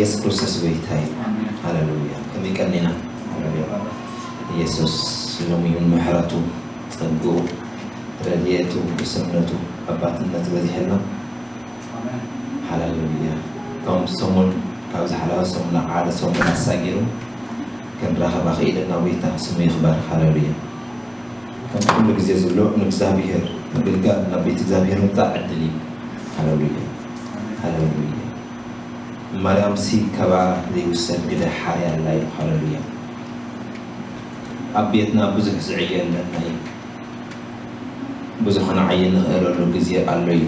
ኢየሱስ ክርስቶስ ጎይታ እዩ። ሃሌሉያ። ከመይ ቀኒና? ሃሌሉያ። ኢየሱስ ሎሚ እውን ምሕረቱ፣ ጸግኡ፣ ረድኤቱ፣ ቅዱስነቱ፣ ኣባትነቱ በዚሕልና። ሃሌሉያ። እቶም ሰሙን፣ ካብ ዝሓለፈ ሰሙን ናብ ሓደ ሰሙን ኣሳጊሩ ክንራኸብ ኣኽኢለና ጎይታ ስሙ ይኽበር። ሃሌሉያ። ከም ኩሉ ግዜ ዝብሎ ንእግዚኣብሔር ምግልጋል ናብ ቤት እግዚኣብሔር ምምጻእ ዕድል እዩ። ሃሌሉያ። ሃሌሉያ። ማርያም ሲ ከባ ዘይውሰድ ግደ ሓርያ ኣላ እዩ። ሃሌሉያ። ኣብ ቤትና ብዙሕ ዝዕዮ ኣለና እዩ። ብዙሕ ክንዓይ እንኽእለሉ ግዜ ኣሎ እዩ።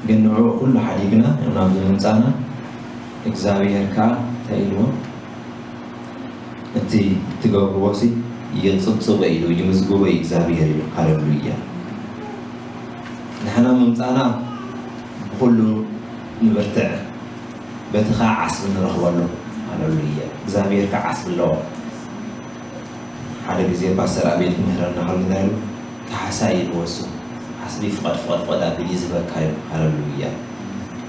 ግን ንዕኡ ኩሉ ሓዲግና ናብዚ ምምጻእና እግዚኣብሔር ከኣ እንታይ ኢልዎ? እቲ ትገብርዎ ሲ ይጽብጽቦ ኢሉ ይምዝግቦ እዩ እግዚኣብሔር ኢሉ። ሃሌሉያ። ንሕና ምምጻእና ብኹሉ ንብርትዕ፣ በቲ ኸዓ ዓስቢ ንረኽበሉ። ሃሌሉያ። እግዚኣብሔር ከ ዓስቢ ኣለዎ። ሓደ ግዜ ፓስተር ኣቤል ክምህረና ከሎ እንታይ ኢሉ? ካሕሳ ይልዎ እሱ። ዓስቢ ፍቐድ ፍቐድ ፍቐድ ኣቢሉ እዩ ዝህበካ እዩ። ሃሌሉያ።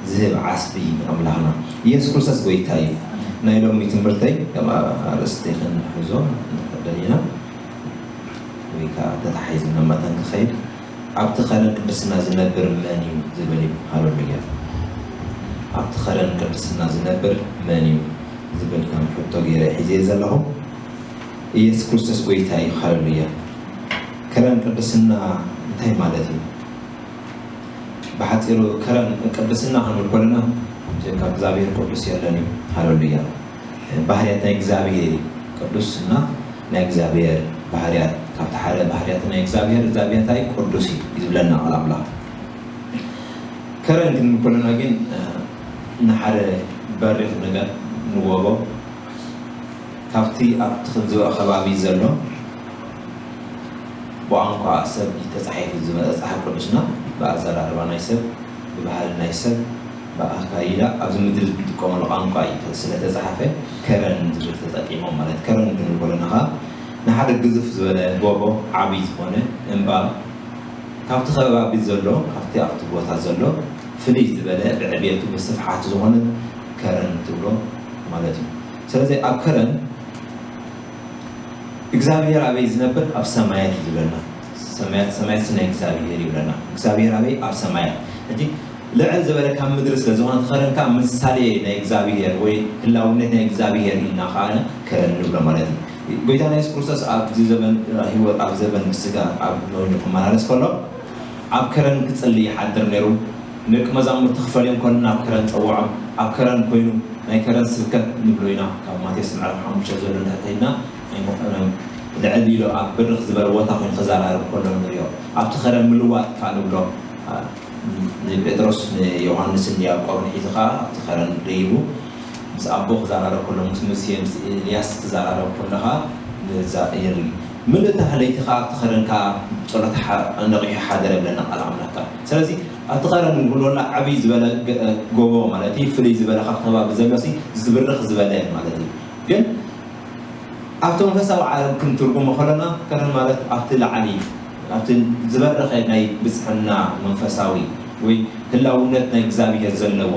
ዝህብ ዓስቢ ኣምላኽና። ኢየሱስ ክርስቶስ ጎይታ እዩ። ናይ ሎሚ ትምህርተይ ከም ኣርእስቲ ክንሕዞ ንኽእል ደሊና ወይ ከዓ ተታሒዝና መታን ክኸይድ ኣብቲ ኸረን ቅድስና ዝነብር መን እዩ ዝብል እዩ። ሃሌሉያ። ኣብቲ ኸረን ቅድስና ዝነብር መን እዩ ዝብል ከም ሕቶ ገይረ ሒዘ ዘለኹ። ኢየሱስ ክርስቶስ ጎይታ እዩ። ሃሌሉያ። ከረን ቅድስና እንታይ ማለት እዩ? ብሓፂሩ ከረን ቅድስና ክንብል ከለና ካብ እግዚኣብሔር ቅዱስ የለን እዩ። ሃሌሉያ። ባህርያት ናይ እግዚኣብሔር እዩ። ቅዱስና ናይ እግዚኣብሔር ባህርያት፣ ካብቲ ሓደ ባህርያት ናይ እግዚኣብሔር፣ እግዚኣብሔር እንታይ ቅዱስ እዩ ዝብለና ቃል ኣምላኽ። ከረን ክንብል ከለና ግን ንሓደ በሪኽ ነገር ንጎቦ ካብቲ ኣብቲ ዝብኢ ከባቢ ዘሎ ብቋንቋ ሰብ እዩ ተጻሒፉ ዝመጸ መጽሓፍ ቅዱስና፣ ብኣዘራርባ ናይ ሰብ፣ ብባህሊ ናይ ሰብ፣ ብኣካይዳ ኣብዚ ምድሪ ዝጥቀመሉ ቋንቋ እዩ ስለ ተጻሓፈ ከረን ዝብል ተጠቂሞም። ማለት ከረን ክንብል ከለና ኸኣ ንሓደ ግዝፍ ዝበለ ጎቦ፣ ዓብዪ ዝኾነ እምባ፣ ካብቲ ከባቢ ዘሎ፣ ካብቲ ኣብቲ ቦታ ዘሎ ፍልይ ዝበለ ብዕቤቱ ብስፍሓቱ ዝኾነ ከረን ትብሎ ማለት እዩ። ስለዚ ኣብ ከረን እግዚኣብሔር ኣበይ ዝነብር? ኣብ ሰማያት እዩ ዝብለና። ሰማያት ሰማያት ናይ እግዚኣብሔር ይብለና። እግዚኣብሔር ኣበይ? ኣብ ሰማያት። እቲ ልዕል ዝበለ ካብ ምድሪ ስለ ዝኾነ እቲ ከረን ከዓ ምሳሌ ናይ እግዚኣብሔር ወይ ህላውነት ናይ እግዚኣብሔር ኢልና ከዓ ከረን ንብሎ ማለት እዩ። ጎይታና የሱስ ክርስቶስ ኣብዚ ዘበን ህይወት፣ ኣብ ዘበን ብስጋ ኣብ ኮይኑ ክመላለስ ከሎ ኣብ ከረን ክጽሊ ይሓድር ነይሩ። ንደቂ መዛሙርቲ ክፈልዮም ከሎ ናብ ከረን ጸውዖም። ኣብ ከረን ኮይኑ ናይ ከረን ስብከት ንብሎ ኢና። ካብ ማቴዎስ ምዕራፍ ሓሙሽተ ዘሎ እንድሕር ከይድና ናይ ሞ-፣ ናይ ልዕል ኢሉ ኣብ ብርኽ ዝበለ ቦታ ኮይኑ ክዘራረብ ከሎ ንሪኦ። ኣብቲ ከረን ምልዋጥ ከዓ ንብሎ። አ፣ ንጴጥሮስ ንዮሃንስን ንያዕቆብን ሒዙ ከዓ ኣብቲ ከረን ደይቡ ምስ ኣቦ ክዘራረብ ከሎ፣ ምስ ሙሴ፣ ምስ ኤልያስ ክዘራረብ ከሎ ከዓ ንዛ የርኢ። ምልእቲ ለይቲ ከዓ ኣብቲ ከረን ከዓ ጸሎት ሓ-፣ ነቒሑ ሓደረ ብለና ቃል ኣምላኽ ከዓ። ስለዚ ኣብቲ ከረን ንብሎ ዓብዪ ዝበለ ገ-፣ ጎቦ ማለት እዩ፣ ፍልይ ዝበለ ካብ ከባቢ ዘሎ ሲ ዝብርኽ ዝበለ ማለት እዩ። ግን ኣብቲ መንፈሳዊ ዓለም ክንትርጉሞ ከለና ከረን ማለት ኣብቲ ላዕሊ፣ ኣብቲ ዝበረኸ ናይ ብጽሕና መንፈሳዊ ወይ ህላውነት ናይ እግዚኣብሔር ዘለዎ፣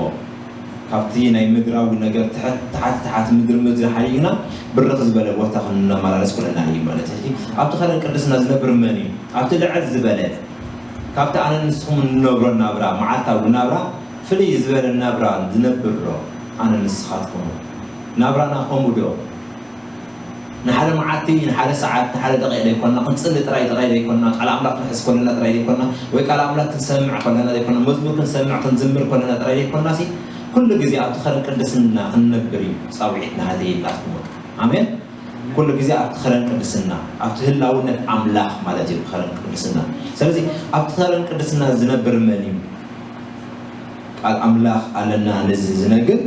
ካብቲ ናይ ምድራዊ ነገር ትሕት፣ ታሕቲ፣ ታሕቲ ምድሪ፣ ምድሪ ሓሊፍና ብርኽ ዝበለ ቦታ ክንመላለስ ከለና እዩ ማለት እዩ። ኣብቲ ከረን ቅድስና ዝነብር መን እዩ? ኣብቲ ልዕል ዝበለ፣ ካብቲ ኣነ ንስኹም እንነብሮ ናብራ፣ መዓልታዊ ናብራ፣ ፍልይ ዝበለ ናብራ ዝነብር ዶ ኣነ ንስኻትኩም? ናብራና ከምኡ ዶ? ንሓደ መዓልቲ፣ ንሓደ ሰዓት፣ ንሓደ ደቂቕ ዘይኮንና፣ ክንጽሊ ጥራይ፣ ጥራይ ዘይኮንና፣ ቃል ኣምላኽ ክንሕዝ ከለና ጥራይ ዘይኮንና፣ ወይ ቃል ኣምላኽ ክንሰምዕ ከለና ዘይኮንና፣ መዝሙር ክንሰምዕ፣ ክንዝምር ከለና ጥራይ ዘይኮንና ሲ፣ ኩሉ ግዜ ኣብቲ ከረን ቅድስና ክንነብር እዩ ጻውዒት ናህተይ ኢልናትኩም። ኣሜን። ኩሉ ግዜ ኣብቲ ከረን ቅድስና፣ ኣብቲ ህላውነት ኣምላኽ ማለት እዩ ከረን ቅድስና። ስለዚ ኣብቲ ከረን ቅድስና ዝነብር መን እዩ? ቃል ኣምላኽ ኣለና ነዚ ዝነግር።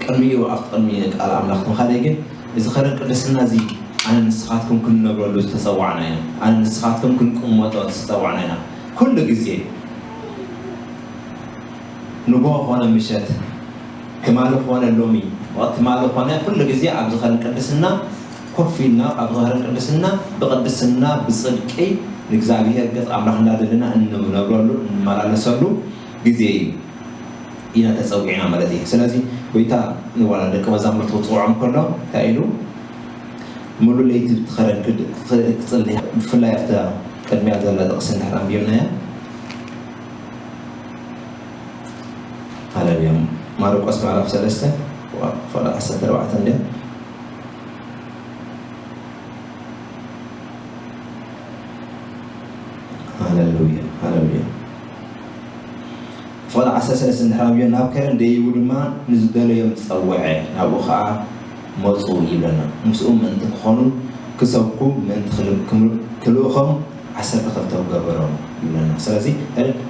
ቅድሚኡ፣ ኣብቲ ቅድሚ ቃል ኣምላኽ ትንኻለይ ግን፣ እዚ ከረን ቅድስና እዚ ኣነ ንስኻትኩም ክንነብረሉ ዝተጸዋዕና ኢና። ኣነ ንስኻትኩም ክንቅመጦ ዝተጸዋዕና ኢና። ኩሉ ግዜ ንግሆ ኾነ ምሸት፣ ትማሊ ኾነ ሎሚ፣ ትማሊ ኾነ ኩሉ ግዜ ኣብዚ ከረን ቅድስና ኮፍ ኢልና፣ ኣብዚ ከረን ቅድስና ብቅድስና ብጽድቂ ንእግዚኣብሔር ገጽ ኣምላኽ እንዳደለና እንነብረሉ፣ እንመላለሰሉ ግዜ እዩ ኢና ተጸዊዕና ማለት እዩ። ስለዚ ጎይታ ንዋላ ደቂ መዛሙርቱ ክጽውዖም ከሎ እንታይ ኢሉ? ሙሉ ለይቲ ብትኸረን ክድ-፣ ክጽሊ፣ ብፍላይ ኣብታ ቅድሚያ ዘላ ጥቕሲ እንድሕር ኣንቢብናያ። ሃሌሉያ። ማርቆስ ምዕራፍ ሰለስተ፣ ፍቕዲ ዓሰርተ ኣርባዕተ እንድያ። ሃሌሉያ፣ ሃሌሉያ። ፍቕዲ ዓሰርተ ሰለስተ እንድሕር ኣንቢብና፣ ናብ ከረን ደይቡ ድማ ንዝደለዮም ጸውዐ፣ ናብኡ ኸኣ መጹ ይብለና። ምስኡ ምእንቲ ክኾኑ ክሰብኩ ምእንቲ ክል-፣ ክም-፣ ክልእኾም ዓሰርተ ክልተ ገበሮም ይብለና። ስለዚ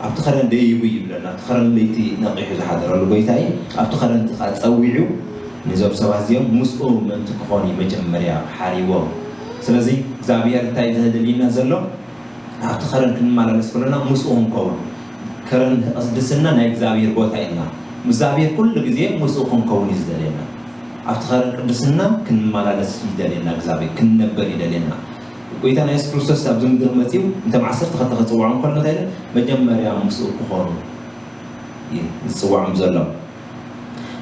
ኣብቲ ከረን ደይቡ ይብለና። ኣብቲ ከረን ለይቲ ነቒሑ ዝሓደረሉ ጎይታ እዩ። ኣብቲ ከረን እቲ ኸኣ ጸዊዑ ነዞም ሰባት እዚኦም ምስኡ ምእንቲ ክኾኑ እዩ መጀመርያ ሓሪዎም። ስለዚ እግዚኣብሔር እንታይ እዩ ዘደልየና ዘሎ? ኣብቲ ከረን ክንመላለስ ከለና ምስኡ ክንከውን። ከረን ቅድስና ናይ እግዚኣብሔር ቦታ ኢልና። እግዚኣብሔር ኩሉ ግዜ ምስኡ ክንከውን እዩ ዝደልየና። ኣብቲ ከረን ቅድስና ክንመላለስ ይደልየና እግዚኣብሔር፣ ክንነበር ይደልየና። ጎይታና የሱስ ክርስቶስ ኣብዚ ምድሪ መጺኡ፣ እንቶም ዓሰርተ ክልተ ክጽውዖም ከሎ እንታይ ኢሉ? መጀመርያ ምስኡ ክኾኑ እዩ ዝጽውዖም ዘሎ።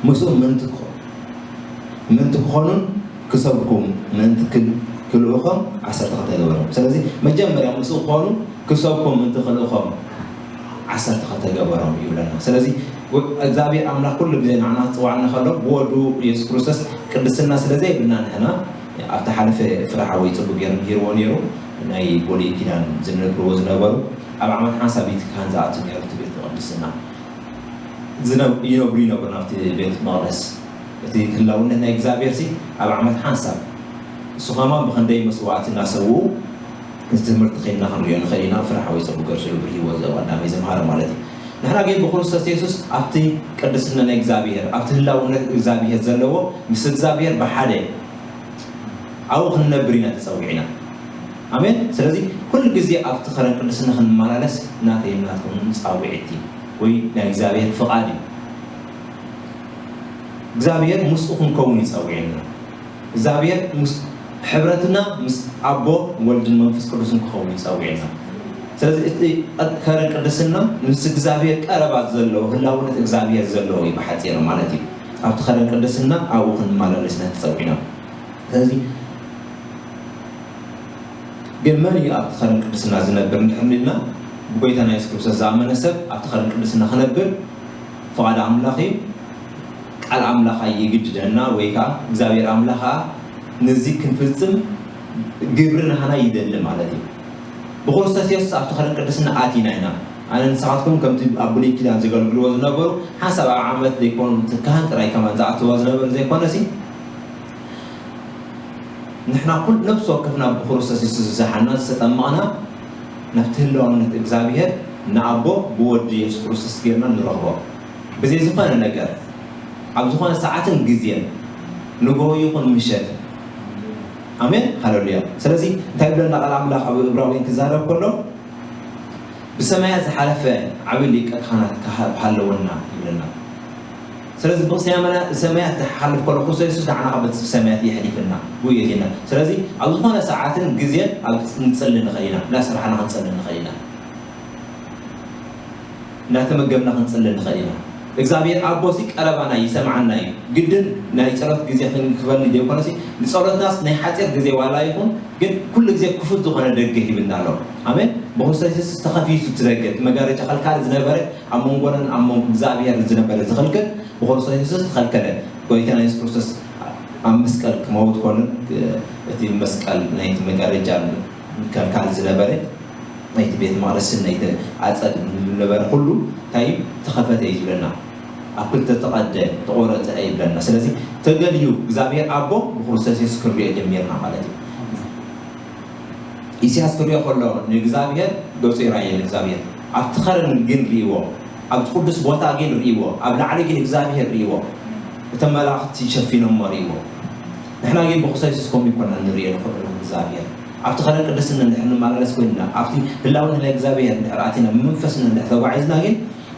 ምስኡ ምእንቲ ክኾ-፣ ምእንቲ ክኾኑን ክሰብኩ ምእንቲ ክል-፣ ክልእኾም ዓሰርተ ክልተ ገበሮም። ስለዚ መጀመርያ ምስኡ ክኾኑ ክሰብኩ ምእንቲ ክልእኾም ዓሰርተ ክልተ ገበሮም ይብለና። ስለዚ ወ-፣ እግዚኣብሔር ኣምላኽ ኩሉ ግዜ ንዓና ክጽውዓና ከሎ ብወዱ የሱስ ክርስቶስ ቅድስና ስለ ዘይብልና ንሕና ኣብቲ ሓለፈ ፍረ ሓወይ ጽቡቕ ገይሩ ምሂርዎ ነይሩ። ናይ ብሉይ ኪዳን ዝነግርዎ ዝነበሩ ኣብ ዓመት ሓንሳብ ቤተ ካህን ዝኣቱ ነይሩ እቲ ቤተ ቅድስና። ዝነብ-፣ ይነብሩ ይነብሩ ናብቲ ቤት መቕደስ። እቲ ህላውነት ናይ እግዚኣብሔር ሲ ኣብ ዓመት ሓንሳብ። እሱ ኸማን ብኽንደይ መስዋዕቲ እናሰውኡ፣ እዚ ትምህርቲ ኸይድና ክንሪኦ ንኽእል ኢና። ፍረ ሓወይ ጽቡቕ ገርሱ ብር ህይወት ዘው ቀዳመይ ዘምሃረ ማለት እዩ። ንሕና ግን ብክርስቶስ የሱስ ኣብቲ ቅድስና ናይ እግዚኣብሔር፣ ኣብቲ ህላውነት እግዚኣብሔር ዘለዎ ምስ እግዚኣብሔር ብሓደ ኣብኡ ክንነብር ኢና ተጸዊዕና። ኣሜን። ስለዚ ኩሉ ግዜ ኣብቲ ከረን ቅድስና ክንመላለስ ናተይ ናትኩም ጻውዒት እዩ፣ ወይ ናይ እግዚኣብሔር ፍቓድ እዩ። እግዚኣብሔር ምስኡ ክንከውን ይጸውዕና። እግዚኣብሔር ምስ፣ ሕብረትና ምስ ኣቦ ወልድን መንፈስ ቅዱስን ክኸውን ይጸውዕና። ስለዚ እቲ ከረን ቅድስና ምስ እግዚኣብሔር ቀረባ ዘለዎ፣ ህላውነት እግዚኣብሔር ዘለዎ እዩ ብሓጺሩ ማለት እዩ። ኣብቲ ከረን ቅድስና ኣብኡ ክንመላለስ ኢና ተጸዊዕና። ስለዚ ግን መን እዩ ኣብቲ ከረን ቅድስና ዝነብር እንድሕር ኢልና፣ ብጎይታና የሱስ ክርስቶስ ዝኣመነ ሰብ ኣብቲ ከረን ቅድስና ክነብር ፍቓድ ኣምላኽ እዩ። ቃል ኣምላኽ የግድደና፣ ወይ ከዓ እግዚኣብሔር ኣምላኽ ከዓ ነዚ ክንፍጽም ግብሪ ናህና ይደሊ ማለት እዩ። ብክርስቶስ የሱስ ኣብቲ ከረን ቅድስና ኣቲና ኢና። ኣነ ንስኻትኩም ከምቲ ኣብ ብሉይ ኪዳን ዘገልግልዎ ዝነበሩ ሓንሳብ ኣብ ዓመት ዘይኮኑ፣ እቲ ካህን ጥራይ ከማን ዝኣትዎ ዝነበረ ዘይኮነሲ፣ ንሕና ኩል-፣ ነፍሲ ወከፍና ብክርስቶስ የሱስ ዝሰሓና ዝተጠመቕና ናብቲ ህላውነት እግዚኣብሔር ንኣቦ ብወዲ የሱስ ክርስቶስ ጌርና ንረኽቦ። ብዘይ ዝኾነ ነገር፣ ኣብ ዝኾነ ሰዓትን ግዜን፣ ንግሆ ይኹን ምሸት። ኣሜን፣ ሃሌሉያ። ስለዚ እንታይ ይብለና ቃል ኣምላኽ ኣብ ዕብራውያን ክዛረብ ከሎ፣ ብሰማያት ዝሓለፈ ዓቢ ሊቀ ካህናት ክሃ-፣ ሃለወና ይብለና። ስለዚ ብሰማያ-፣ ብሰማያት ዝሓልፍ ከሎ ክርስቶስ የሱስ ንዓና ካብ እቲ ብሰማያት የሕሊፈና፣ ጉየት ኢልና። ስለዚ ኣብ ዝኾነ ሰዓትን ግዜን ኣብ ንጽሊ ንኽእል ኢና፣ እንዳሰራሕና ክንጽሊ ንኽእል ኢና። እናተመገብና ክንጽሊ ንኽእል ኢና። እግዚኣብሔር ኣቦሲ ቀረባና ይሰምዓና እዩ። ግድን ናይ ጸሎት ግዜ ክንክበኒ ዘይኮነሲ፣ ንጸሎትናስ ናይ ሓጺር ግዜ ዋላ ይኹን፣ ግን ኩሉ ግዜ ክፉት ዝኾነ ደገ ሂብና ኣሎ። ኣሜን። ብክርስቶስ የሱስ ተኸፊቱ እቲ ደገ፣ እቲ መጋረጃ ከልካሊ ዝነበረ፣ ኣብ መንጎናን ኣብ መንጎ እግዚኣብሔር ዝነበረ ዝኽልክል ብክርስቶስ የሱስ ተኸልከለ። ጎይታና የሱስ ክርስቶስ ኣብ መስቀል ክመውት ከሎ፣ እቲ መስቀል ናይቲ መጋረጃ ከልካሊ ዝነበረ፣ ናይቲ ቤት መቕደስን ናይቲ ኣጸድ ዝነበረ ኩሉ እንታይ እዩ? ተኸፈተ እዩ ዝብለና። ኣብ ክልተ ተቐደ፣ ተቖረጸ እዩ ይብለና። ስለዚ ተገልዩ እግዚኣብሔር ኣቦ ብክርስቶስ የሱስ ክንሪኦ ጀሚርና ማለት እዩ። ኢሳያስ ክሪኦ ከሎ ንእግዚኣብሔር ገጹ ይረኣየሉ እግዚኣብሔር። ኣብቲ ኸረን ግን ርእይዎ፣ ኣብቲ ቅዱስ ቦታ ግን ርእይዎ፣ ኣብ ላዕሊ ግን እግዚኣብሔር ርእይዎ። እቶም መላእኽቲ ሸፊኖሞ ርእይዎ። ንሕና ግን ብክርስቶስ የሱስ ከምኡ ይኮና ንርእዮ ንኽእል እግዚኣብሔር። ኣብቲ ኸረን ቅድስና እንድሕር ንመላለስ ኮይንና፣ ኣብቲ ህላውነት ናይ እግዚኣብሔር እንድሕር ኣቲና፣ ብመንፈስና እንድሕር ተጓዒዝና ግን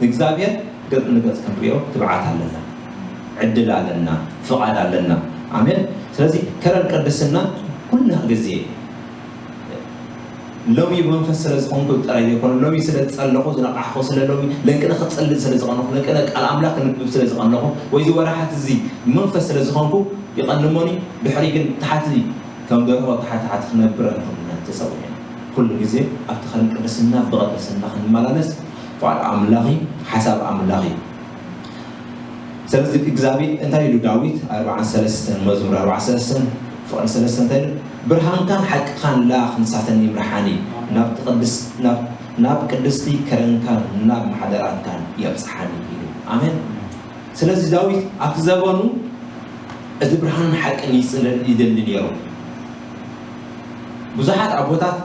እግዚኣብሔር ገጽ ንገጽ ክንሪኦ ትብዓት ኣለና፣ ዕድል ኣለና፣ ፍቓድ ኣለና። ኣሜን። ስለዚ ከረን ቅድስና ኩላ ግዜ ሎሚ ብመንፈስ ስለ ዝኾንኩ ጥራይ ዘይኮነ፣ ሎሚ ስለ ዝጸለኹ ዝነቃሕኹ፣ ስለ ሎሚ ለንቅነ ክጸልእ ስለ ዝቐነኹ፣ ለንቅነ ቃል ኣምላኽ ክንብብ ስለ ዝቐነኹ፣ ወይ እዚ ወራሓት እዚ ብመንፈስ ስለ ዝኾንኩ ይቐንሞኒ፣ ድሕሪ ግን ታሕቲ ከም ደርሆ ታሕቲ ታሕቲ ክነብር ኣይኮንና ተጸዊዕና። ኩሉ ግዜ ኣብቲ ኸረን ቅድስና ብቐደስና ክንመላለስ ፍቓድ ኣምላኽ እዩ፣ ሓሳብ ኣምላኽ እዩ። ስለዚ እግዚኣብሔር እንታይ ኢሉ ዳዊት ኣርብዓን ሰለስተን፣ መዝሙር ኣርብዓን ሰለስተን ፍቕዲ ሰለስተ እንታይ ኢሉ? "ብርሃንካን ሓቅኻን ለኣኽ ንሳተን ይምርሓኒ፣ ናብ ቅድስ-፣ ናብ፣ ናብ ቅድስቲ ከረንካን ናብ ማሕደራትካን የብጽሓኒ" ኢሉ። ኣሜን። ስለዚ ዳዊት ኣብቲ ዘበኑ እዚ ብርሃንን ሓቅን ይጽለ-፣ ይደሊ ነይሩ። ብዙሓት ኣቦታት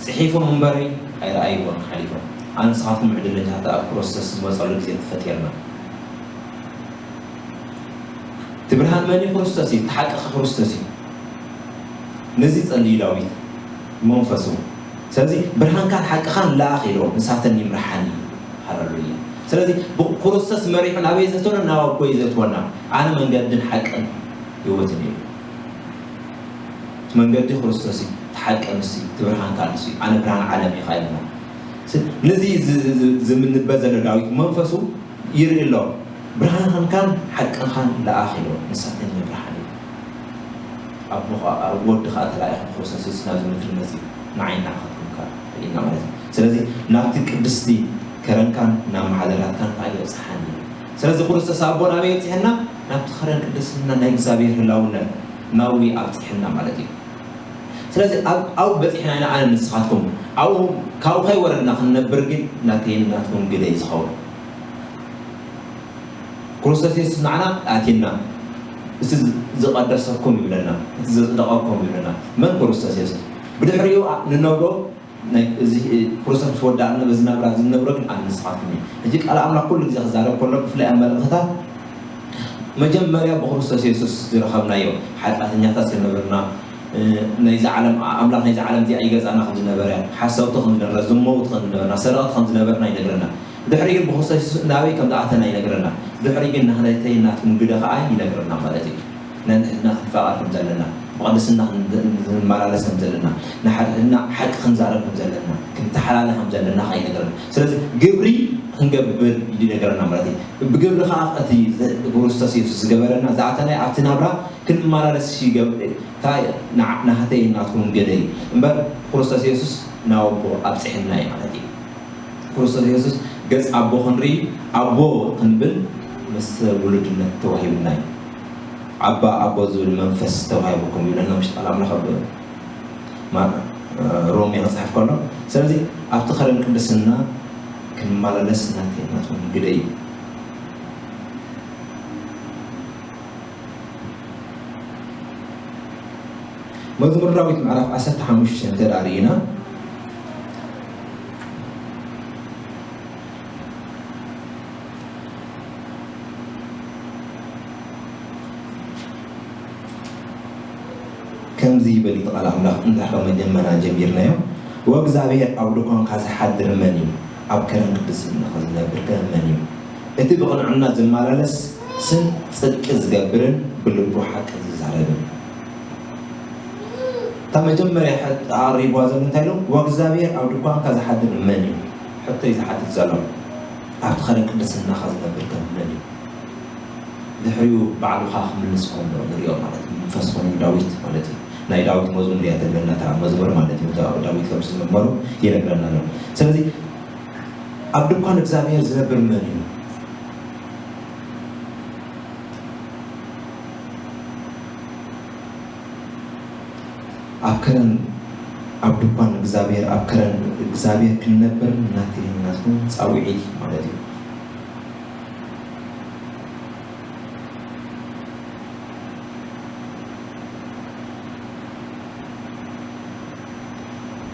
ጽሒፎም እምበረይ ኣይረኣይዎን ሓሊፎም። ኣነ ንስኻትኩም ዕድለኛታት ኣብ ክርስቶስ ዝመጸሉ ግዜ ተፈጢርና። እቲ ብርሃን መን እዩ? ክርስቶስ እዩ። እቲ ሓቂ ኸ ክርስቶስ እዩ። ነዚ ጸልዩ ዳዊት መንፈሱ። ስለዚ ብርሃንካን ሓቅኻን ለኣኽ ኢልዎ፣ ንሳተን ይምርሓኒ። ሃሌሉያ። ስለዚ ብክርስቶስ መሪሑ ናበይ ዘእትወና? ናብ ኣቦ እዩ ዘእትወና። ኣነ መንገድን ሓቅን ህይወትን እዩ። እቲ መንገዲ ክርስቶስ እዩ፣ እቲ ሓቂ ንሱ እዩ፣ እቲ ብርሃን ከኣ ንሱ እዩ። ኣነ ብርሃን ዓለም እየ ኢልና። ስ-፣ ነዚ ዝ-፣ ዝ-፣ ዝ-፣ ዝምንበ ዘሎ ዳዊት መንፈሱ ይርኢ ኣሎ። "ብርሃንካን ሓቅኻን ለኣኽ" ኢሉ፣ ንሳተን ይምርሓኒ። ኣቦ ኸኣ፣ ወዲ ኸኣ ተላኢኹ ብክርስቶስ የሱስ ናብዚ ምድሪ መጺኡ፣ ንዓይን ንዓኻትኩም ከኣ ርኢና ማለት እዩ። ስለዚ ናብቲ ቅድስቲ ከረንካን ናብ ማሕደራትካን ከኣ ይበጽሓኒ። ስለዚ ክርስቶስ ኣቦ ናበይ የብጽሐና? ናብቲ ከረን ቅድስና ናይ እግዚኣብሔር ህላውነት ናብኡ ኣብጽሐና ማለት እዩ። ስለዚ ኣብ-፣ ኣብኡ በጺሕና ኢና ኣነ ንስኻትኩም። ኣብኡ፣ ካብኡ ከይወረድና ክንነብር ግን ናተይን ናትኩም ግደ እዩ ዝኸውን። ክርስቶስ የሱስ ንዓና ኣትየና፣ እቲ ዝ-፣ ዝቐደሰኩም ይብለና፣ እቲ ዘጽደቐኩም ይብለና። መን? ክርስቶስ የሱስ። ብድሕሪኡ ኣ-፣ ንነብሮ ናይ እዚ፣ እ፣ ክርስቶስ ምስ ወዳእና በዚ ናብራ እዚ ንነብሮ ግን ኣነ ንስኻትኩም እዩ። ሕጂ ቃል ኣምላኽ ኩሉ ግዜ ክዛረብ ከሎ ብፍላይ ኣብ መልእኽትታት መጀመርያ ብክርስቶስ የሱስ ዝረኸብናዮ ሓጢኣተኛታት ዝነበርና፣ እ፣ ናይዚ ዓለም፣ ኣምላኽ ናይዚ ዓለም እዚኣ ይገዝኣና ከም ዝነበረ፣ ሓሰውቲ ከም ዝነበረ፣ ዝመውት ከም ዝነበርና፣ ሰረቕቲ ከም ዝነበርና ይነግረና። ድሕሪ ግን ብክርስቶስ የሱስ ናበይ ከም ዝኣተና ይነግረና። ድሕሪ ግን ናህናተይ ናትኩም ግደ ከኣ ይነግረና ማለት እዩ። ነንሕድና ክንፋቐር ከም ዘለና፣ ብቕድስና ክን-፣ ክንመላለስ ከም ዘለና፣ ንሓድሕድና ሓቂ ክንዛረብ ከም ዘለና፣ ክንተሓላለ ከም ዘለና ከኣ ይነግረና። ስለዚ ግብሪ ክንገብር እዩ ይነግረና ማለት እዩ። ብግብሪ ከኣ እቲ ዘ-፣ ክርስቶስ የሱስ ዝገበረና፣ ዝኣተናዮ ኣብቲ ናብራ ክንመላለስ ይገብ-፣ እንታይ ንዓ-፣ ናህተይ ናትኩም ግደ እዩ። እምበር ክርስቶስ የሱስ ናብ ኣቦ ኣብጽሐና እዩ ማለት እዩ። ክርስቶስ የሱስ ገጽ ኣቦ ክንርኢ፣ ኣቦ ክንብል ምስ ውሉድነት ተዋሂቡና እዩ። "ዓባ ኣቦ ዝብል መንፈስ ተዋሂቡኩም" ይብለና ምሽ ቃል ኣምላኽ ኣብ ማ-፣ ሮሜ ክጽሕፍ ከሎ። ስለዚ ኣብቲ ከረን ቅድስና ክንመላለስ ናተይ ናትኩም ግደ እዩ። መዝሙር ዳዊት ምዕራፍ ዓሰርተ ሓሙሽተ እንተ ደኣ ርኢና፣ ከምዚ ይብል እቲ ቃል ኣምላኽ፣ እንድሕር ካብ መጀመርያ ጀሚርናዮ፣ "ወእግዚኣብሔር ኣብ ድኳንካ ዝሓድር መን እዩ? ኣብ ከረን ቅድስናኻ ዝነብር ከ መን እዩ? እቲ ብቕንዕና ዝመላለስን ጽድቂ ዝገብርን ብልቡ ሓቂ ዝዛረብን?" እታ መጀመርያ ሕቶ ኣቕሪብዋ ዘሎ እንታይ ኢሉ? "ወእግዚኣብሔር ኣብ ድኳንካ ዝሓድር መን እዩ?" ሕቶ እዩ ዝሓትት ዘሎ። ኣብቲ ኸረን ቅድስናኻ ዝነብር ከ መን እዩ? ድሕሪኡ ባዕሉ ኸኣ ክምልስ ከሎ ንሪኦ ማለት እዩ። መንፈስ ኮይኑ ዳዊት ማለት እዩ። ናይ ዳዊት መዝሙር እያ ተብለና እታ መዝሙር ማለት እዩ። ዳ-፣ ዳዊት ከም ዝዘመሮ ይነግረና ኣሎ። ስለዚ ኣብ ድኳን እግዚኣብሔር ዝነብር መን እዩ? ኣብ ከረን፣ ኣብ ድኳን እግዚኣብሔር፣ ኣብ ከረን እግዚኣብሔር ክንነብር ናተይን ናትኩም ጻውዒት እዩ ማለት እዩ።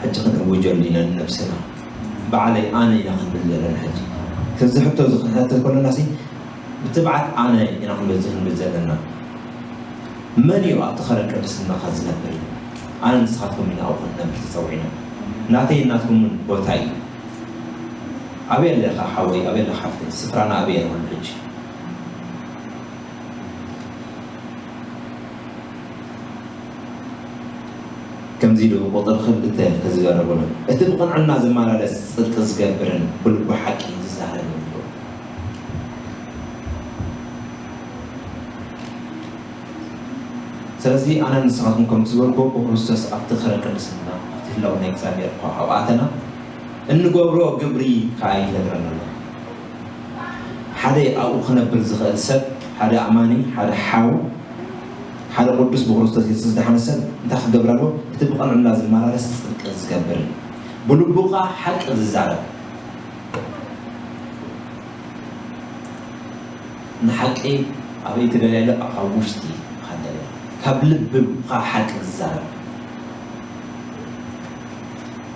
ሕጂ ክንእውጀሉ ኢና ንነብስና። ባዕለይ ኣነ ኢና ክንብል ዘለና ሕጂ። ከዚ ሕቶ እዚ ክንሓተት ከለና ሲ ብትብዓት ኣነ ኢና ክንብል፣ ክንብል ዘለና። መን እዩ ኣብቲ ኸረን ቅድስናኻ ዝነብር? ኣነ ንስኻትኩም ኢና ኣብኡ ክንነብር ተጸዊዕና። ናተይን ናትኩምን ቦታ እዩ። ኣበይ ኣለኻ ሓወይ? ኣበይ ኣለኻ ሓፍተይ? ስፍራና ኣበይ እዩ ሕጂ? ከምዚ ኢሉ ቁጽሪ ክልተ ክዝረብ ከሎ፣ እቲ ብቕንዕና ዝመላለስ ጽድቂ ዝገብርን ብልቡ ሓቂ ዝዛረብን እዩ። ስለዚ ኣነ ንስኻትኩም ከምቲ ዝበልኩ ብክርስቶስ ኣብቲ ኸረ ቅድስና ኣብቲ ህላው ናይ እግዚኣብሔር እኳ ኣብኣተና እንገብሮ ግብሪ ከዓ ይነግረና ኣሎ። ሓደ ኣብኡ ክነብር ዝኽእል ሰብ፣ ሓደ ኣማኒ፣ ሓደ ሓው፣ ሓደ ቅዱስ ብክርስቶስ የሱስ ዝደሓነ ሰብ እንታይ ክገብር ኣለዎ? እቲ ብቐንዕና ዝመላለስ ጽድቂ ዝገብር፣ ብልቡ ኸዓ ሓቂ ዝዛረብ። ንሓቂ ኣበይ ትደልያ ኢለ ኣብ ውሽጢ ሃደለ ካብ ልብኻ ሓቂ ዝዛረብ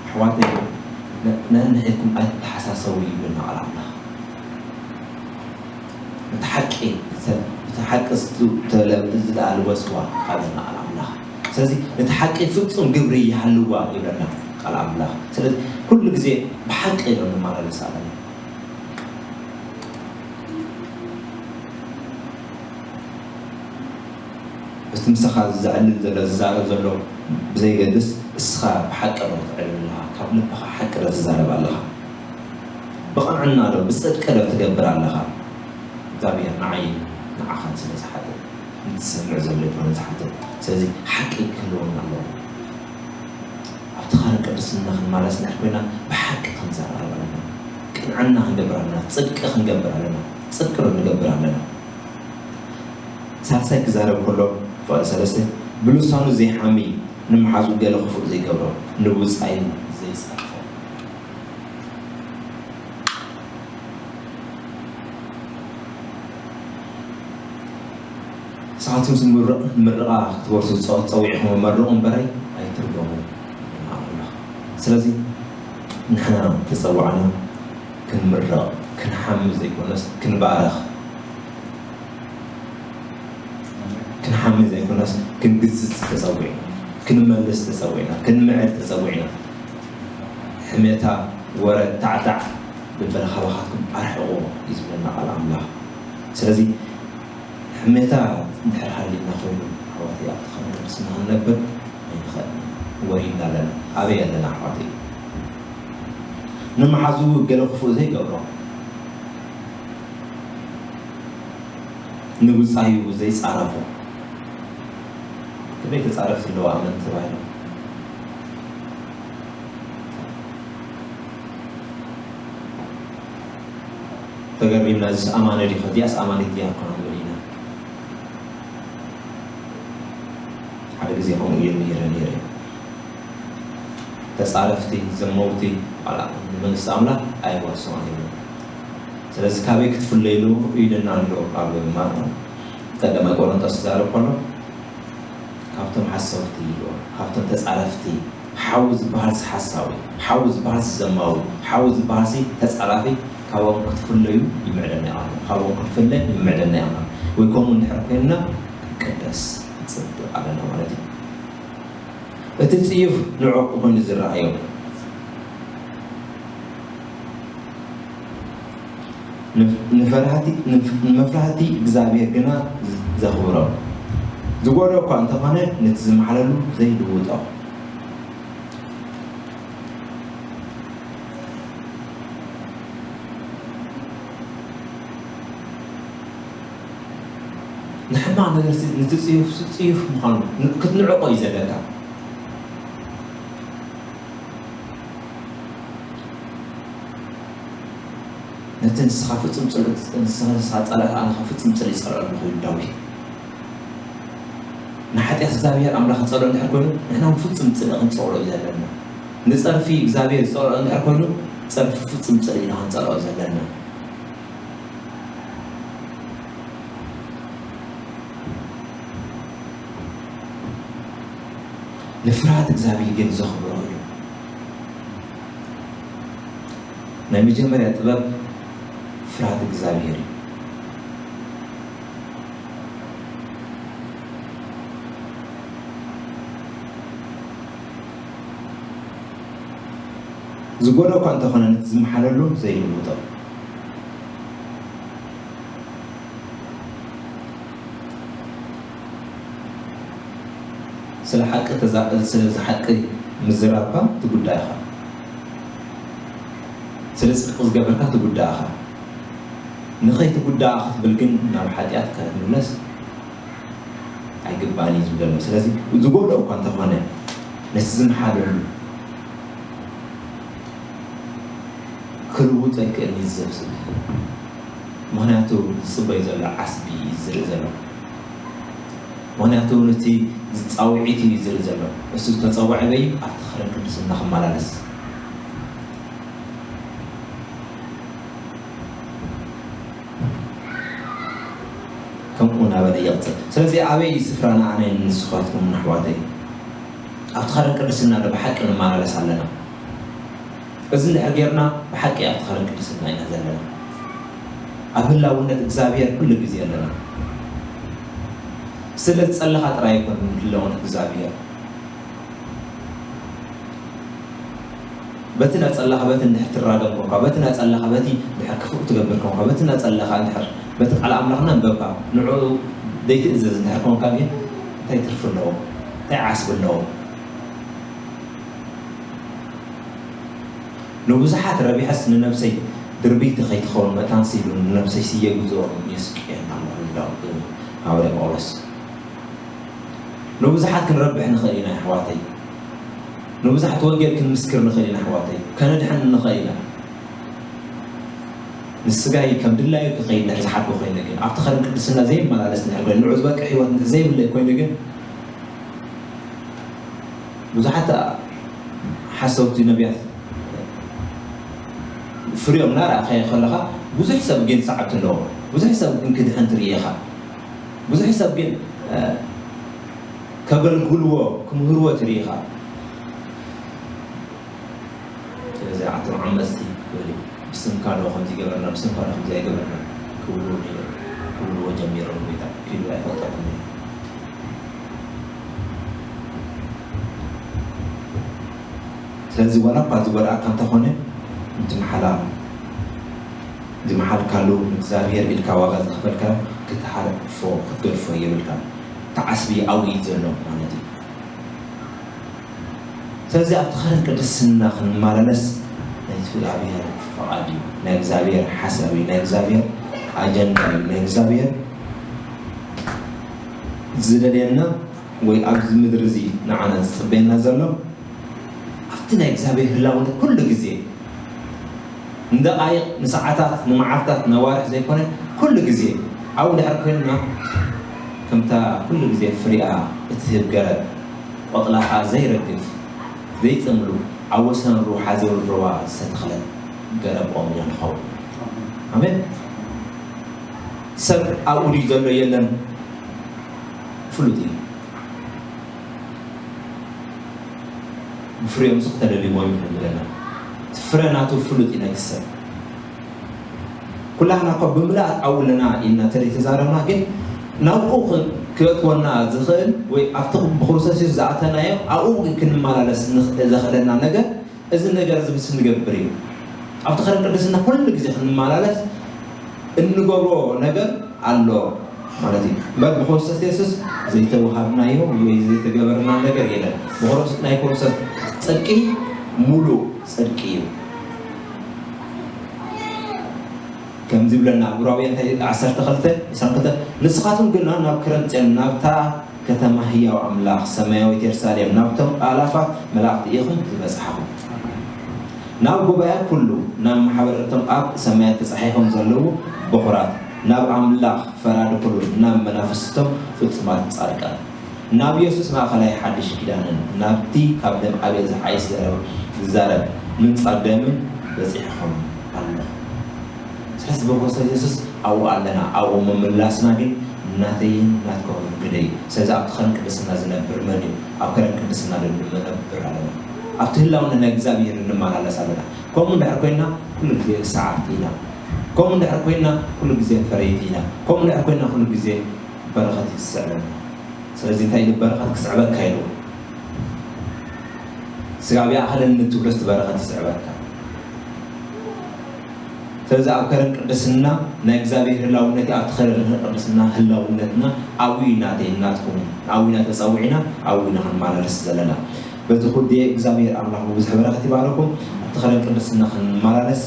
ኣሕዋተይ፣ ነንሕድኩም ኣይተሓሳሰቡ ይብለና ቃል ኣምላኽ። እቲ ሓቂ እቲ ሓቂ ዝተልበስዋ ካብና ቃል ኣምላኽ። ስለዚ እቲ ሓቂ ፍጹም ግብሪ ይሃልዋ ይብለና ቃል ኣምላኽ። ስለዚ ኩሉ ግዜ ብሓቂ ኢና ንመላለስ ኣለና። እቲ ምሳኻ ዘዕልል ዘሎ ዝዛረብ ዘሎ ብዘይገድስ እስኻ ብሓቂ ዶ ትዕልል ኣለኻ? ካብ ልብኻ ሓቂ ዶ ትዛረብ ኣለኻ? ብቕንዕና ዶ ብጽድቂ ዶ ትገብር ኣለኻ? እግዚኣብሔር ንዓይን ንዓኻን ስለ ዝሓትት፣ ንትሰምዕ ዘሎ ይኮነ ዝሓትት። ስለዚ ሓቂ ክህልወና ኣለዎ። ኣብቲ ኸረ ቅድስና ክንመላለስ እንድሕር ኮይና ብሓቂ ክንዛረብ ኣለና። ቅንዕና ክንገብር ኣለና። ጽድቂ ክንገብር ኣለና። ጽድቂ ዶ ንገብር ኣለና። ሳልሳይ ክዛረብ ከሎ ፍቕዲ ሰለስተ ብልሳኑ ዘይሓሚ፣ ንመሓዙ ገለ ክፉእ ዘይገብሮ፣ ንብጻዩ ዘይጸርፎ። ንስኻትኩም ምርቕ ምርቓ ክትወርሱ ዝጸ- ጸዊዕኹም መርቑ እምበረይ ኣይትርገሙ። ስለዚ ንሕና ተጸዋዕና ክንምረቕ ክንሓሚ ዘይኮነስ ክንባረኽ ክንሓሚ ዘይኮነስ ክንግስጽ ተጸዊዕና፣ ክንመልስ ተጸዊዕና፣ ክንምዕድ ተጸዊዕና። ሕሜታ፣ ወረ፣ ታዕታዕ ብበለ ካባኻትኩም ኣርሕቑ እዩ ዝብለና ቃል ኣምላኽ። ስለዚ ሕሜታ እንድሕር ሃልዩና ኮይኑ ኣሕዋተይ ኣብቲ ኸረ ቅድስና ክንነብር ኣይንኽእልን። ወሪድና ኣለና። ኣበይ ኣለና ኣሕዋተይ? ንመሓዙ ገለ ክፉእ ዘይገብሮ ንብጻዩ ዘይጻረፎ። ክንደይ ተጻረፍቲ ኣለዉ ኣመንቲ ተባሂሎም። ተገሪምና፣ እዚስ ኣማኒ ድዩ? እዚኣስ ኣማኒት ድያ? እኳ ንብል ኢና። ሓደ ግዜ ከምኡ ኢሉ ነይረ ነይረ። ተጻረፍቲ፣ ዘመውቲ፣ ዋላ ንመንግስቲ ኣምላኽ ኣይዋስኦን እዮም። ስለዚ ካበይ ክትፍለይሉ ኢልና ኣሎ ኣብ ማርቆስ ቀዳማይ ቆሮንቶስ ዝዛረብ ከሎ፣ ካብቶም ሓሰውቲ ኢልዎ፣ ካብቶም ተጻረፍቲ፣ ሓው ዝበሃልሲ ሓሳዊ፣ ሓው ዝበሃልሲ ዘማዊ፣ ሓው ዝበሃልሲ ተጻራፊ፣ ካብኦም ክትፍለዩ ይምዕደና ኢና። ካብኦም ክትፍለ ይምዕደና ኢና። ወይ ከምኡ እንድሕር ኮይንና ክንቅደስ ንጽብቕ ኣለና ማለት እዩ። እቲ ጽዩፍ ንዕቑ ኮይኑ ዝረኣዮ፣ ንፍ- ንፈራህቲ- ንፍ- ንመፍራህቲ እግዚኣብሔር ግና ዝ- ዘኽብሮ፣ ዝጎድኦ እኳ እንተኾነ ነቲ ዝመሓለሉ ዘይልውጦ። ንሕማቕ ነገር ሲ- ንትጽዩፍ ጽዩፍ ምዃኑ ን- ክትንዕቆ እዩ ዘለካ። ነቲ ንስኻ ፍጹም ጽልእ ንስኻ ንስኻ ጸላእካ ኣነ ፍጹም ጽልእ ይጸልኦ ኣለኹ ኢሉ ዳዊት። ንሓጢኣት እግዚኣብሔር ኣምላኽ ክጸልኦ እንድሕር ኮይኑ ንሕና ፍጹም ጽልእ ክንጸልኦ እዩ ዘለና። ንጸርፊ እግዚኣብሔር ዝጸልኦ እንድሕር ኮይኑ ጸርፊ ፍጹም ጽልእ ኢና ክንጸልኦ ዘለና። ንፍርሃት እግዚኣብሔር ግን ዘኽብሮ እዩ። ናይ መጀመርያ ጥበብ ፍርሃት እግዚኣብሔር እዩ። ዝጎድኦ እኳ እንተኾነ ነቲ ዝመሓለሉ ዘይልውጦ። ስለ ሓቂ ተዛ-፣ ስለዚ ሓቂ ምዝራብካ ትጉዳእ ኢኻ። ስለ ጽድቂ ዝገበርካ ትጉዳእ ኢኻ። ንኸይትጉዳእ ክትብል ግን ናብ ሓጢኣት ክትምለስ ኣይግባእን እዩ ዝብል ዘሎ። ስለዚ ዝጎድኦ እኳ እንተኾነ ነቲ ዝመሓለሉ ክልውጦ ኣይክእልን እዩ ዝዘብዝብ። ምኽንያቱ ዝጽበዩ ዘሎ ዓስቢ እዩ ዝርኢ ዘሎ። ምኽንያቱ ነቲ ዝጻውዒት እዩ ዝርኢ ዘሎ። እሱ ዝተጸውዐ በይ ኣብቲ ኸረን ቅድስና ክመላለስ። ከምኡ እናበለ ይቕጽል። ስለዚ ኣበይ እዩ ስፍራና ኣነን ንስኻትኩምን ኣሕዋተይ? ኣብቲ ኸረን ቅድስና ዶ ብሓቂ ንመላለስ ኣለና? እዚ እንድሕር ጌርና ብሓቂ ኣብቲ ኸረን ቅድስና ኢና ዘለና። ኣብ ህላውነት እግዚኣብሔር ኩሉ ግዜ ኣለና። ስለ ዝጸለኻ ጥራይ ኣይኮነን ህላውነት እግዚኣብሔር። በቲ ናጸላኻ በቲ እንድሕር ትራገም ኮንካ፣ በቲ ናጸላኻ በቲ እንድሕር ክፉእ ትገብር ኮንካ፣ በቲ ናጸላኻ እንድሕር በቲ ቃል ኣምላኽ እናንበብካ ንዕኡ ዘይትእዘዝ እንድሕር ኮንካ ግን እንታይ ትርፊ ኣለዎ? እንታይ ዓስቢ ኣለዎ? ንብዙሓት ረቢሐስ ንነብሰይ ድርብይቲ ከይትኸውን መታንሲ ኢሉ ንነብሰይ ስየ ግዝኦ የስቅየና ኣሎ ይብል ሃዋርያ ጳውሎስ። ንብዙሓት ክንረብሕ ንኽእል ኢና ኣሕዋተይ። ንብዙሓት ወንጌል ክንምስክር ንኽእል ኢና ኣሕዋተይ። ከነድሕን ንኽእል ኢና። ንስጋይ ከም ድላዩ ክኸይድ እንድሕር ዝሓድጎ ኮይነ ግን፣ ኣብቲ ኸረን ቅድስና ዘይመላለስ እንድሕር ኮይነ፣ ንዑ ዝበቅዕ ህይወት እንድሕር ዘይብለይ ኮይነ ግን፣ ብዙሓት ሓሰውቲ ነቢያት ፍሪኦም እናረኣኻዮ ከለኻ፣ ብዙሕ ሰብ ግን ሰዓብቲ ኣለዎ። ብዙሕ ሰብ ግን ክድሕን ትርኢ ኢኻ። ብዙሕ ሰብ ግን፣ እ፣ ከገልግልዎ፣ ክምህርዎ ትርኢ ኢኻ። ስለዚ ኣቶም ዓመፅቲ ክብል እዩ። ብስምካ ዶ ከምዚ ገበርና፣ ብስምካ ዶ ከምዚ ኣይገበርና ክብሉ ነይሩ፣ ክብልዎ ጀሚሮም። ጌታ ኪዱ ኣይፈልጠኩም እዩ። ስለዚ ዋላ እኳ ዝጎድኣካ እንተኾነ፣ እቲ መሓላ ዝመሓልካሉ ንእግዚኣብሔር ኢልካ ዋጋ ዝኸፈልካዮ ክትሓልፎ፣ ክትገድፎ የብልካ። እቲ ዓስቢ ኣብኡ እዩ ዘሎ ማለት እዩ። ስለዚ ኣብቲ ኸረን ቅድስና ክንመላለስ ናይ እግዚኣብሔር ፍቓድ እዩ። ናይ እግዚኣብሔር ሓሳብ እዩ። ናይ እግዚኣብሔር ኣጀንዳ እዩ። ናይ እግዚኣብሔር ዝደልየና ወይ ኣብዚ ምድሪ እዚ ንዓና ዝጽበየና ዘሎ ኣብቲ ናይ እግዚኣብሔር ህላውነት ኩሉ ግዜ ንደቓይቕ፣ ንሰዓታት፣ ንመዓልታት፣ ነዋርሕ ዘይኮነ ኩሉ ግዜ ኣብኡ እንድሕር ኮይንና ከምታ ኩሉ ግዜ ፍሪኣ እትህብ ገረብ ቆጽላ ከኣ ዘይረግፍ ዘይጽምሉ ኣብ ወሰን ሩባ ዘይውርዋ ዝተተኽለት ገረብ ኦም ኢና ንኸውን። ኣሜን። ሰብ ኣብኡ ድዩ ዘሎ የለን ፍሉጥ እዩ። ብፍሬኦምስ ክተለልይዎም ኢኹም ዝብለና። እቲ ፍረ ናቱ ፍሉጥ እዩ ናይቲ ሰብ። ኩላህና እኮ ብምልኣት ኣብኡ ኣለና ኢልና ተዘይተዛረብና ግን ናብኡ ክ-፣ ክእትወና ዝኽእል ወይ ኣብቲ ብክርስቶስ የሱስ ዝኣተናዮ ኣብኡ ክንመላለስ ንኽ-፣ ዘኽእለና ነገር እዚ ነገር እዚ ምስ እንገብር እዩ። ኣብቲ ኸረን ቅድስና ኩሉ ግዜ ክንመላለስ እንገብሮ ነገር ኣሎ ማለት እዩ። እምበር ብክርስቶስ የሱስ ዘይተዋሃብናዮ ወይ ዘይተገበረና ነገር የለን። ብክርስቶስ፣ ናይ ክርስቶስ ጽድቂ ሙሉእ ጽድቂ እዩ። ከምዚ ይብለና ዕብራውያን እንታይ ዓሰርተ ክልተ ዕስራን ክልተን፣ ንስኻትኩም ግና ናብ ክረምጽዮን ናብታ ከተማ ህያው ኣምላኽ ሰማያዊት የሩሳሌም ናብቶም ኣላፋት መላእኽቲ ኢኹም ዝበጻሕኹም። ናብ ጉባኤ ኩሉ፣ ናብ ማሕበር እቶም ኣብ ሰማያት ተጻሒፎም ዘለዉ በኹራት፣ ናብ ኣምላኽ ፈራዲ ኩሉ፣ ናብ መናፍስቶም ፍጹማት ጻድቃን፣ ናብ የሱስ ማእከላይ ሓድሽ ኪዳንን ናብቲ ካብ ደም ኣቤል ዝሓይሽ ዘረብ ዝዛረብ ምንጻግ ደምን በጺሕኹም ኣለኹም። ስለዚ ብክርስቶስ የሱስ ኣብኡ ኣለና። ኣብኡ ምምላስና ግን ናተይን ናትኮምን ግደ እዩ። ስለዚ ኣብቲ ኸረን ቅድስና ዝነብር መን እዩ? ኣብ ከረን ቅድስና ዶ ንነብር ኣለና? ኣብቲ ህላውነት ናይ እግዚኣብሔር እንመላለስ ኣለና። ከምኡ እንድሕር ኮይንና ኩሉ ግዜ ሰዓብቲ ኢና። ከምኡ እንድሕር ኮይንና ኩሉ ግዜ ፈረይቲ ኢና። ከምኡ እንድሕር ኮይንና ኩሉ ግዜ በረኸት እዩ ዝስዕበና። ስለዚ እንታይ ኢሉ በረኸት ክስዕበካ ኢሉ? ስጋብ ይኣኽለኒ ትብሎስ በረኸት ይስዕበካ። በዚ ኣብ ከረን ቅድስና ናይ እግዚኣብሔር ህላውነት ኣብቲ ከረን ቅድስና ህላውነትና ኣብኡ ኢና ናተይ ናትኩም ኣብኡ ኢና ተፀዊዕና ኣብኡ ኢና ክንመላለስ ዘለና። በዚ ኩሉ እግዚኣብሔር ኣምላኽ ብብዙሕ በረኸት ይባረኩም። ኣብቲ ከረን ቅድስና ክንመላለስ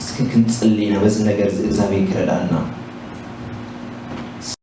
እስኪ ክንፅሊ ኢና። በዚ ነገር እዚ እግዚኣብሔር ክረዳና